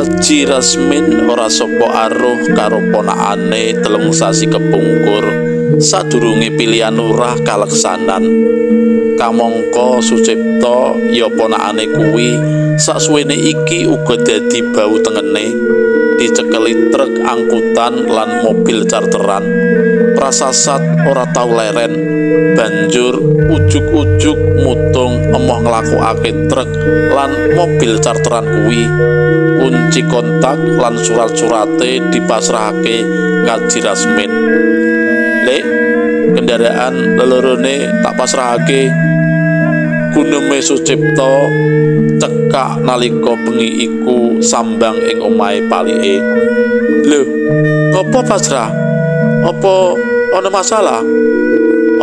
Kaji Rasmin ora sapa aruh karo ponakane 3 sasi kepungkur sadurunge pilihan lurah kaleksanan. Kamangka Sucipto ya ponakane kuwi saksuwene iki uga dadi bau tengene, dicekeli truk angkutan lan mobil charteran. Prasasat ora tau leren, banjur ujug-ujug mutung emoh nglakokake truk lan mobil charteran kuwi. Kunci kontak lan surat-surate dipasrahake Kaji Rasmin. "Lek, kendaraan lelorone tak pasrahake." Guneme Sucipto cekak nalika bengi iku sambang ing omahe palike. "Lho, ngopo pasrah? Apa ana masalah?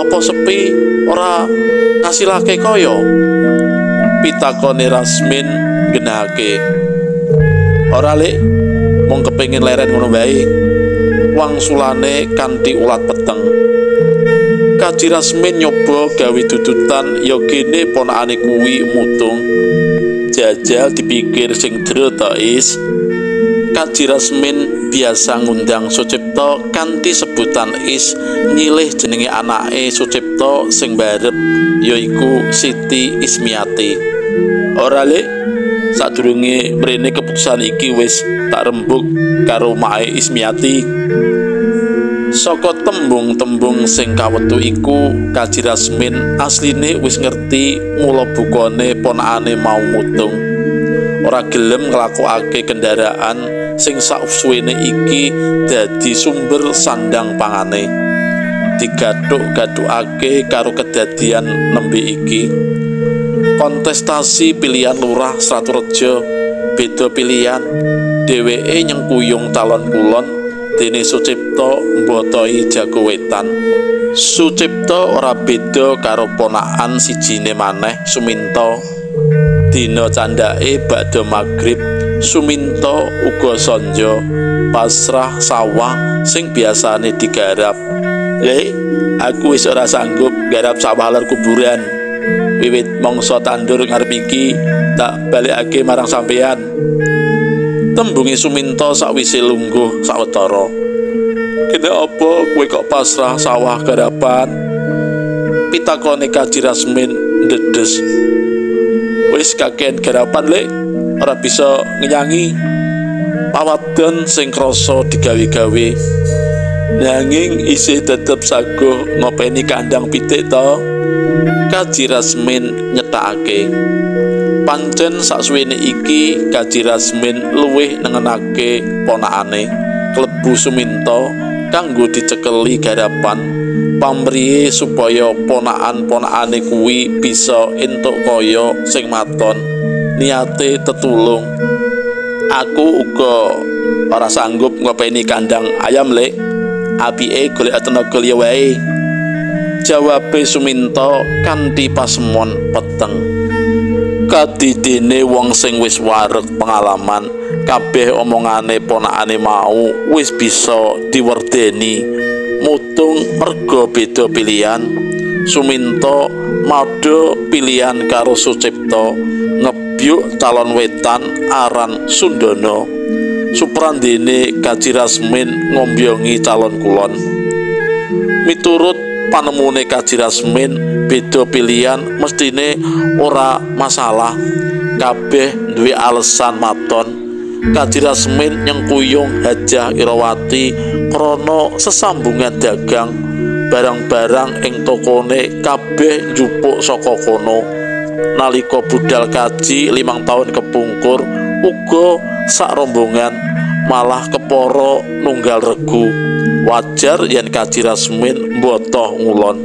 Apa sepi ora ngasilake kaya?" Pitakone Rasmin nggenahake. "Ora, Lek, mung kepengin leren ngono wae." Wangsulane kanthi ulat peteng. Kaji Rasmin nyoba gawe dudutan ya gene ponakane kuwi mutung. Jajal dipikir sing jero to, Is. Kaji Rasmin biasa ngundang Sucipto kanthi sebutan Is, nyilih jenenge anake Sucipto sing barep yaiku Siti Ismiati. "Ora, Lek, sadurunge mrene keputusan iki wis tak rembug karo mae Ismiati." Saka tembung-tembung sing kawetu iku, Kaji Rasmin asline wis ngerti mula bukane ponakane mau mutung. Ora gelem nglakokake kendaraan sing saksuwene iki dadi sumber sandang pangane. Digathuk-gathukake karo kedadian nembe iki. Kontestasi pilihan lurah Sraturejo beda pilihan, dheweke nyengkuyung calon kulon dene Sucipto mbotoi jago wetan. Sucipto ora beda karo ponakan sijine maneh, Suminto. Dina candhake bakda magrib, Suminto uga sanja pasrah sawah sing biasane digarap. "Lek, aku wis ora sanggup garap sawah lor kuburan. Wiwit mangsa tandur ngarep iki tak balekake marang sampeyan." Tembunge Suminto sakwise lungguh sawetara. "Kene apa kowe kok pasrah sawah garapan?" Pitakone Kaji Rasmin ndedes. "Wis kakean garapan, Lek, ora bisa ngenyangi." Pawadon sing krasa digawe-gawe. Nanging isih tetep saguh ngopeni kandang pitik to. Kaji Rasmin nyetakake. Pancen saksuwene iki Kaji Rasmin luwih nengenake ponakane klebu Suminto kanggo dicekeli garapan pamrihe supaya ponakan-ponakane kuwi bisa entuk kaya sing maton. Niate tetulung. "Aku uga ora sanggup ngopeni kandang ayam, Lek. Apike golek tenaga liya wae." Jawabe Suminto kanthi pasemon peteng. Kadidene wong sing wis wareg pengalaman, kabeh omongane ponakane mau wis bisa diwerdeni. Mutung merga beda pilihan. Suminto madha pilihan karo Sucipto ngebyuk calon wetan aran Sundono. Suprandene Kaji Rasmin ngombyongi calon kulon. Miturut panemune Kaji Rasmin, beda pilihan mestine ora masalah. Kabeh duwe alasan maton. Kaji Rasmin nyengkuyung Hajah Irawati krana sesambungan dagang. Barang-barang ing tokone kabeh njupuk saka kono. Nalika budal kaji 5 tahun kepungkur uga sak rombongan malah kepara nunggal regu. Wajar yen Kaji Rasmin mbotoh ngulon.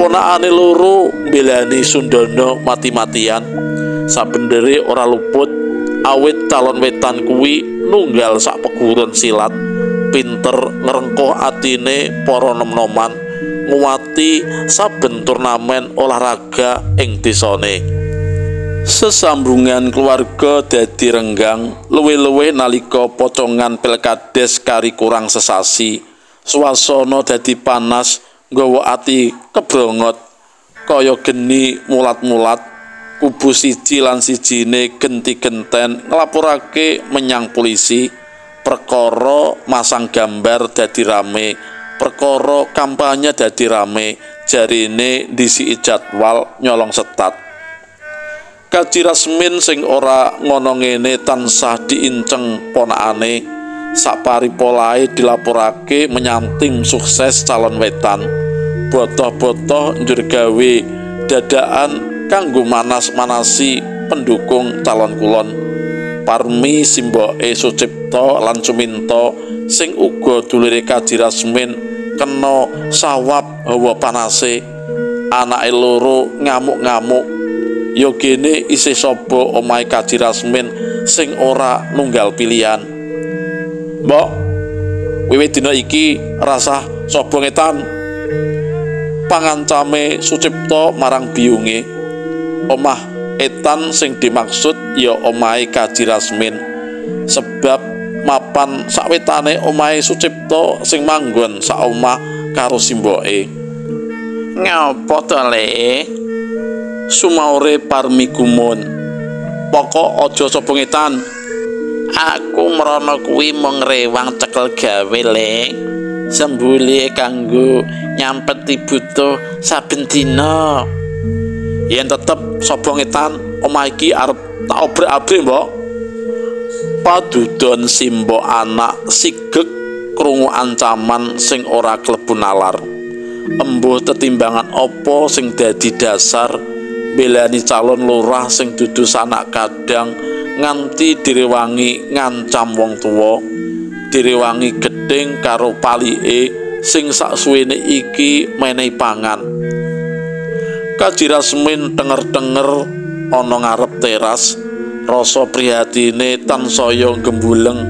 Ponakane loro mbelani Sundono mati-matian. Sabendere ora luput awit calon wetan kuwi nunggal sak peguron silat, pinter ngrengkuh atine para nom-noman, nguwati saben turnamen olahraga ing desane. Sesambungan keluarga dadi renggang luwe-luwe nalika pocongan pilkades kari kurang sesasi. Suasana dadi panas, nggawa ati kebrongot kaya geni mulat-mulat. Kubu siji lan sijine genti-genten nglaporake menyang polisi. Perkara masang gambar dadi rame, perkara kampanye dadi rame, jarine ndisiki jadwal nyolong setat. Kaji Rasmin sing ora ngono ngene tansah diinceng ponakane, sapari polahe dilaporake menyang tim sukses calon wetan. Botoh-botoh njur gawe dadaan kanggo manas-manasi pendukung calon kulon. Parmi simboke Sucipto lan Suminto sing uga dulure Kaji Rasmin kena sawab hawa panase. Anake loro ngamuk-ngamuk. Ya gene isih sapa omahe Kaji Rasmin sing ora nunggal pilihan. Mbok, wiwit dina iki rasah sapa ngetan. Pangancame Sucipto marang biyunge. Omah etan sing dimaksud ya omahe Kaji Rasmin, sebab mapan sakwetane omahe Sucipto sing manggon sak omah karo simboke. Ngapa to, Le? Sumaure Parmi gumun. Pokok aja sapa ngetan. Aku mrono kuwi mung rewang cekel gawe, Le. Sembule kanggo nyampeti butuh saben dina. Yen tetep sapa ngetan, omah iki arep tak obrak-abrik, Mbok. Padudon simbok anak sigek krungu ancaman sing ora klebu nalar. Embuh tetimbangan apa sing dadi dasar belani calon lurah sing dudu sanak kadang nganti direwangi ngancam wong tuwa, direwangi gedhing karo palike sing saksuwene iki menehi pangan. Kaji Rasmin tenger-tenger ana ngarep teras, rasa prihatine tansaya gembuleng,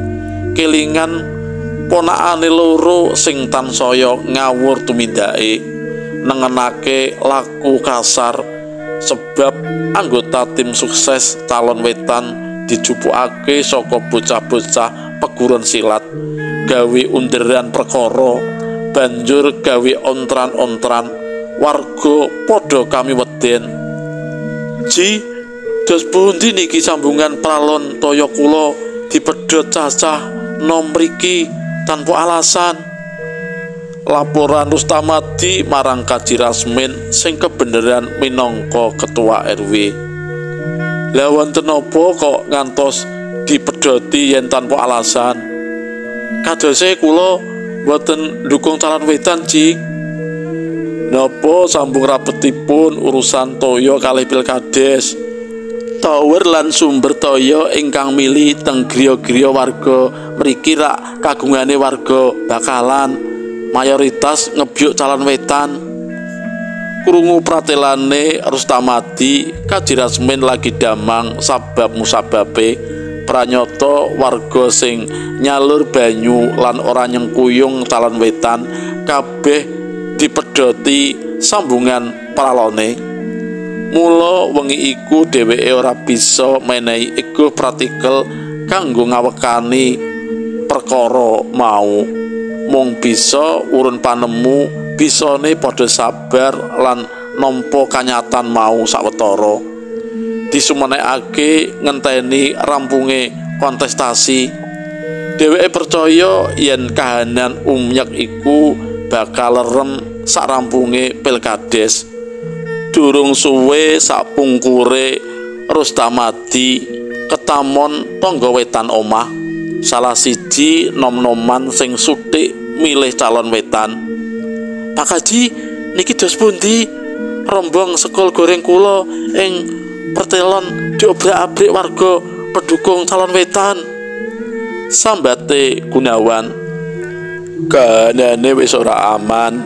kelingan ponakane loro sing tansaya ngawur tumindake, nengenake laku kasar sebab anggota tim sukses calon wetan dijupukake saka bocah-bocah peguron silat, gawe underan perkara, banjur gawe ontran-ontran. Warga padha kami weden. Ji, dos pundi niki sambungan pralon toya kula dipedhot cacah nom mriki tanpa alasan. Laporan Rustamadi marang Kaji Rasmin sing kebeneran minangka ketua RW. Lah wonten napa kok ngantos dipedhoti yen tanpa alasan? Kadose kula mboten ndukung calon wetan, Ji. Napa sambung rapetipun urusan toya kalih pilkades? Tower lan sumber toya ingkang mili teng griya-griya warga mriki rak kagungane warga bakalan mayoritas ngebyuk calon wetan. Krungu pratelane Rustamadi, Kaji Rasmin lagi damang sabab musababe pranyata warga sing nyalur banyu lan ora nyengkuyung calon wetan kabeh dipedhoti sambungan pralone. Mula wengi iku dheweke ora bisa menehi ego pratikel kanggo ngawekani perkara mau. Mung bisa urun panemu bisane padha sabar lan nampa kanyatan mau sawetara. Disumenekake ngenteni rampunge kontestasi. Dheweke percaya yen kahanan umyek iku bakal lerem sakrampunge pilkades. Durung suwe sakpungkure Rustamadi ketamon tangga wetan omah, salah siji nom-noman sing suthik milih calon wetan. Pak Kaji, niki dos pundi? Rombong sekul goreng kula ing pertelon diobrak-abrik warga pendukung calon wetan. Sambate Gunawan. Kahanane wis ora aman,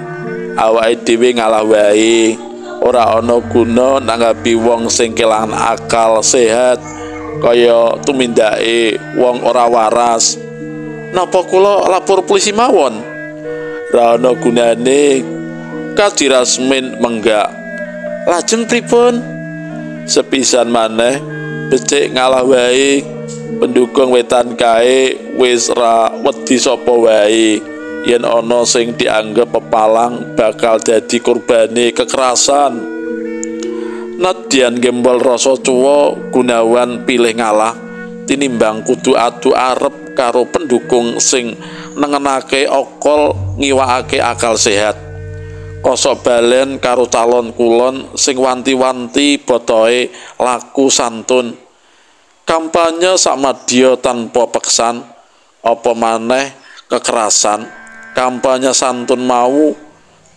awake dhewe ngalah wae. Ora ana guna nanggapi wong sing kelangan akal sehat kaya tumindake wong ora waras. Napa kula lapor polisi mawon? Ora ana gunane. Kaji Rasmin menggak. Lajeng pripun? Sepisan maneh becik ngalah wae. Pendukung wetan kae wis ra wedi sapa wae. Yen ana sing dianggep pepalang bakal dadi kurbane kekerasan. Nadyan gembol rasa cuwa, Gunawan pilih ngalah tinimbang kudu adu arep karo pendukung sing nengenake okol ngiwakake akal sehat. Kosok balen karo calon kulon sing wanti-wanti botohe laku santun. Kampanye samadya tanpa peksan, apa maneh kekerasan. Kampanye santun mau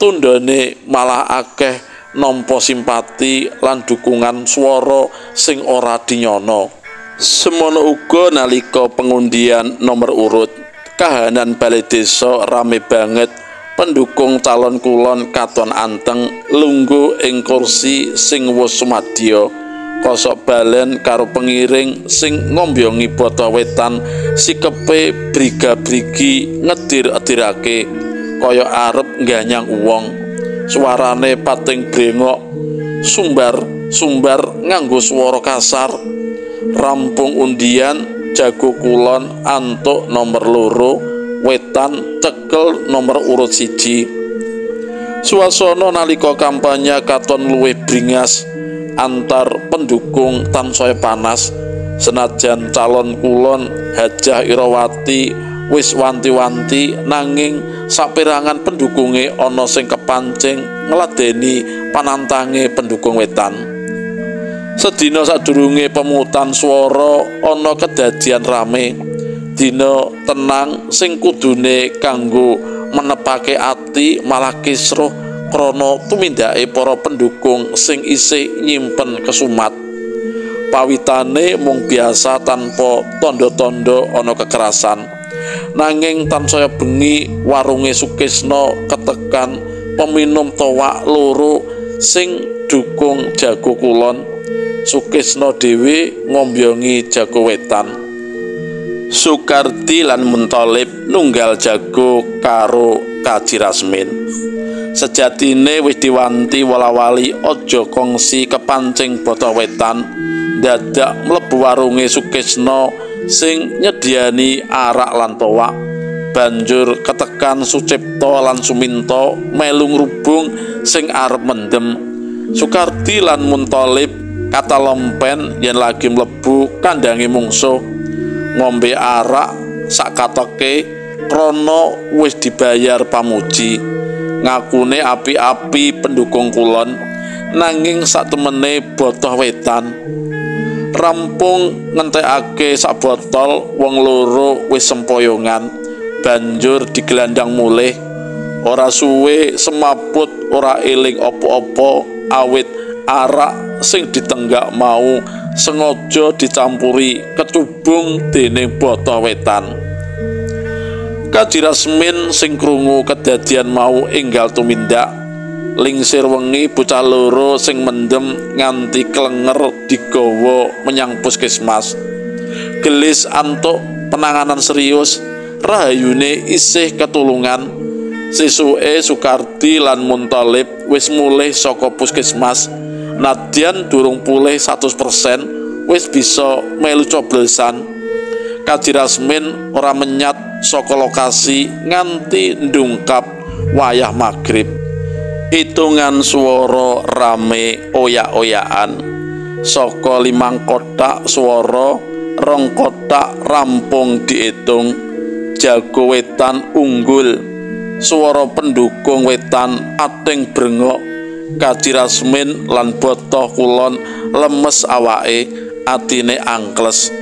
tundone malah akeh nampa simpati lan dukungan swara sing ora dinyana. Semono uga nalika pengundian nomor urut, kahanan balai desa rame banget. Pendukung calon kulon katon anteng lungguh ing kursi sing wis sumadya. Kosok balen karo pengiring sing ngombyongi boto wetan, sikepe briga-brigi ngedir-edirake kaya arep ngganyang wong. Suarane pating brengok, sumbar-sumbar nganggo swara kasar. Rampung undian, jago kulon antuk nomor 2, wetan cekel nomor urut 1. Suasana nalika kampanye katon luwih bringas antar pendukung tansaya panas. Senajan calon kulon Hajah Irawati wis wanti-wanti, nanging saperangan pendukunge ana sing kepancing ngladeni panantange pendukung wetan. Sedina sadurunge pemungutan swara ana kedadian rame. Dina tenang sing kudune kanggo menepake ati malah kisruh krana tumindake para pendukung sing isih nyimpen kesumat. Pawitane mung biasa tanpa tanda-tanda ana kekerasan. Nanging tansaya bengi warunge Sukisno ketekan peminum towak loro sing dukung jago kulon. Sukisno dhewe ngombyongi jago wetan. Sukardi lan Muntolib nunggal jago karo Kaji Rasmin. Sejatine wis diwanti wala-wali aja kongsi kepancing boto wetan. Dadak mlebu warunge Sukisno sing nyediani arak lan towak. Banjur ketekan Sucipto lan Suminto melu ngrubung sing arep mendem. Sukardi lan Muntolib kata lompen yen lagi mlebu kandange mungsuh. Ngombe arak sak katoke krana wis dibayar pamuji. Ngakune api-api pendukung kulon, nanging sak temene botoh wetan. Rampung ngentekake sak botol, wong loro wis sempoyongan, banjur digelandang mulih. Ora suwe semaput ora eling apa-apa awit arak sing ditenggak mau sengaja dicampuri kecubung dening boto wetan. Kaji Rasmin sing krungu kedadian mau enggal tumindak. Lingsir wengi bocah loro sing mendem nganti klenger digawa menyang puskesmas. Gelis antuk penanganan serius, rahayune isih ketulungan. Sesuke Sukardi lan Muntolib wis mulih saka puskesmas. Nadyan durung pulih 100%, wis bisa melu coblosan. Kaji Rasmin ora menyat saka lokasi nganti ndungkap wayah magrib. Hitungan swara rame oyak-oyakan. Saka 5 kotak swara, 2 kotak rampung diitung. Jago wetan unggul. Swara pendukung wetan ating brengok. Kaji Rasmin lan botoh kulon lemes awake, atine angkles.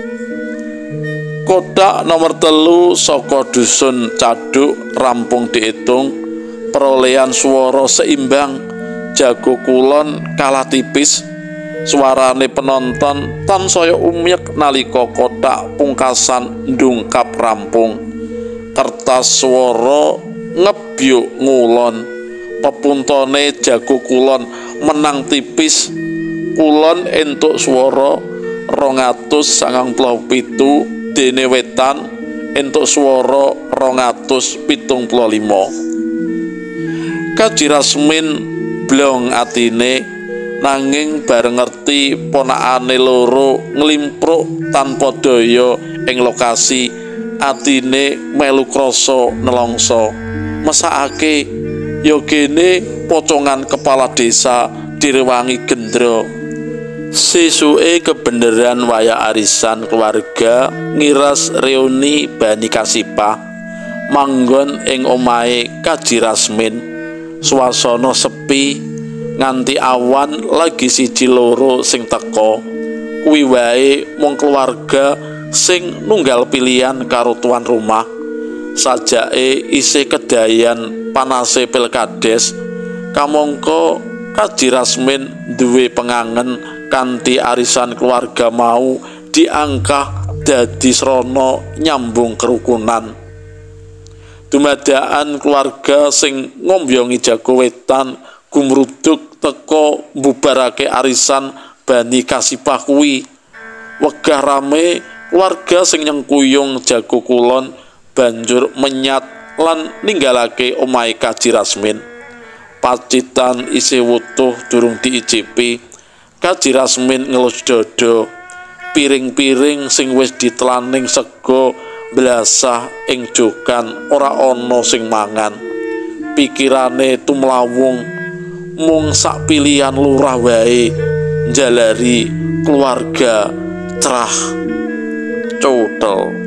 Kotak nomor 3 saka dusun Caduk rampung diitung. Perolehan swara seimbang. Jago kulon kalah tipis. Suarane penonton tansaya umyek nalika kotak pungkasan ndungkap rampung. Kertas swara ngebyuk ngulon. Pepuntone jago kulon menang tipis. Kulon entuk swara 297, dene wetan entuk swara 275. Kaji Rasmin blong atine, nanging bareng ngerti ponakane loro nglimpruk tanpa daya ing lokasi, atine melu krasa nelongso. Mesakake ya gene pocongan kepala desa direwangi gendra. Sesuke kebeneran waya arisan keluarga ngiras reuni Bani Kasipah manggon ing omahe Kaji Rasmin. Swasana sepi nganti awan lagi siji loro sing teka. Kuwi wae mung keluarga sing nunggal pilihan karo tuan rumah. Sajake isih kedayan panase pilkades, kamangka Kaji Rasmin duwe pengangen kanthi arisan keluarga mau diangkah dadi srana nyambung kerukunan. Dumadakan keluarga sing ngombyongi jago wetan gumruduk teka mbubarake arisan Bani Kasipah kuwi. Wegah rame keluarga sing nyengkuyung jago kulon banjur menyat lan ninggalake omahe Kaji Rasmin. Pacitan isih wutuh durung diicipi. Kaji Rasmin ngelus dada. Piring-piring sing wis ditelaning sega blasah ing jokan ora ana sing mangan. Pikirane tumlawung mung sak pilihan lurah wae njalari keluarga cerah cotel.